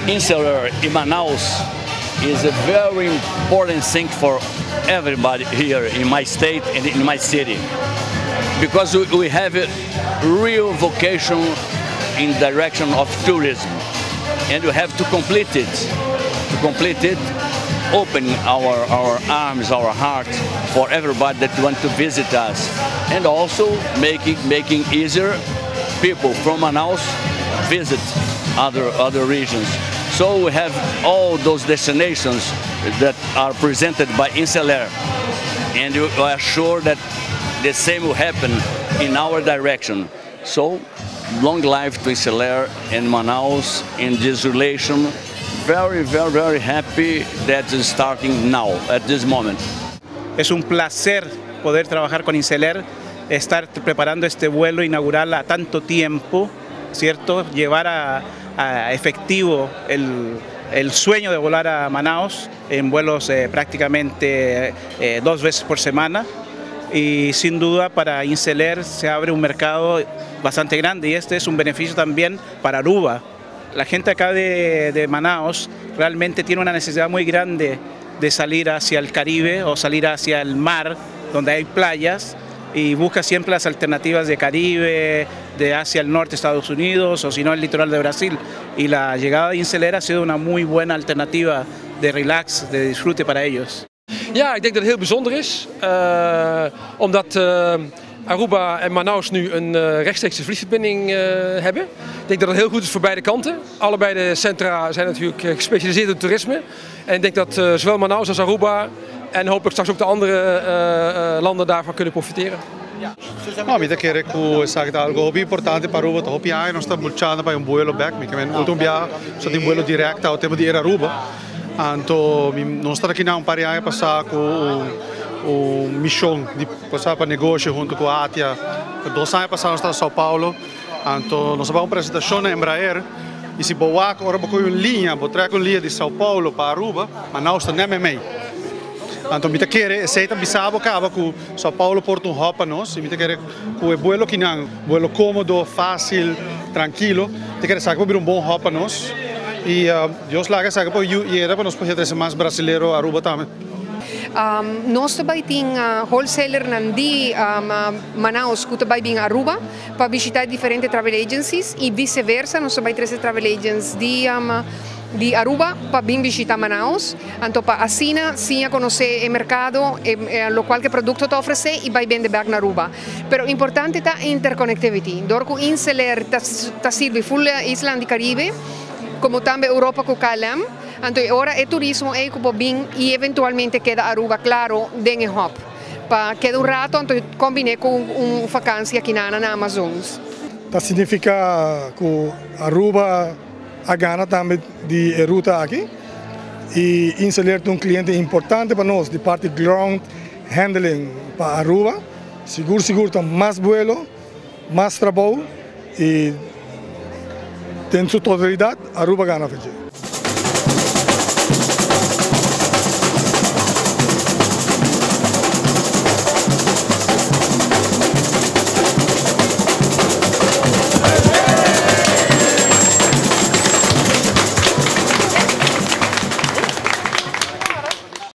InselAir in Manaus is a very important thing for everybody here in my state and in my city, because we have a real vocation in direction of tourism, and we have to complete it. To complete it, open our arms, our heart for everybody that want to visit us, and also making easier people from Manaus visit other regions. So we have all those destinations that are presented by InselAir, and we are sure that the same will happen in our direction. So long life to InselAir and Manaus in this relation. Very, very, very happy that is starting now, at this moment. Es un placer poder trabajar con InselAir, estar preparando este vuelo inaugural a tanto tiempo, ¿cierto? Llevar a efectivo el sueño de volar a Manaus en vuelos prácticamente 2 veces por semana. Y sin duda para InselAir se abre un mercado bastante grande y este es un beneficio también para Aruba. La gente acá de Manaus realmente tiene una necesidad muy grande de salir hacia el Caribe o salir hacia el mar, donde hay playas, y busca siempre las alternativas de Caribe, de hacia el norte de Estados Unidos o si no el litoral de Brasil. Y la llegada de InselAir ha sido una muy buena alternativa de relax, de disfrute para ellos. Ja, ik denk dat het heel bijzonder is, omdat Aruba en Manaus nu een rechtstreekse vliegverbinding hebben. Ik denk dat het heel goed is voor beide kanten. Allebei de centra zijn natuurlijk gespecialiseerd in toerisme. En ik denk dat zowel Manaus als Aruba en hopelijk straks ook de andere landen daarvan kunnen profiteren. No, mi ta kere cu esaki ta algo importante pa Aruba, hopi aña nos ta luchando pa un vuelo back, mi kiermen ultimo biaha so tin vuelo directo e tempo di Air Aruba. Anto nos ta aki na un par di aña pasa cu un mision di pasa pa negoshi hunto cu ATIA. 2 aña pasa nos tabata na São Paulo. Anto nos a bay un presentacion na Embraer. Y si bo wak, ora bo un liña, bo trek un liña di São Paulo pa Aruba, Manaus ta mei. Anto mi ta kere, esey ta bisa bo caba cu São Paulo por ta un hub pa nos, y mi ta kere cu e vuelo akinan, vuelo comodo, facil, trankil, ta kere esaki por un bon hub pa nos. Y Dios laga esaki por yega pa nos por trece mas brasilero Aruba tambe. Nos tambe tin wholesaler nan di Manaus cu tambe bin Aruba pa bishita diferente travel agencies y viceversa, nos tambe tin travel agents di Aruba pa bin bishita Manaus. Anto pa asina siña conoce e mercado, e locual cu e producto ta ofrece y bay bende back na Aruba. Pero importante ta interconnectivity. Door cu InselAir ta sirve full isla di Caribe, como tambe Europa cu KLM. Anto, ora e turismo ey cu bin y eventualmente keda Aruba, claro, den hub. Pa keda un rato, anto combina cu un vakantie aki na Amazonas. Ta significa cu Aruba a gana tambe di ruta aki y InselAir un cliente importante pa nos di parti ground handling pa Aruba. Sigur sigur ta mas vuelo, mas trabou y den su totalidad Aruba a gana.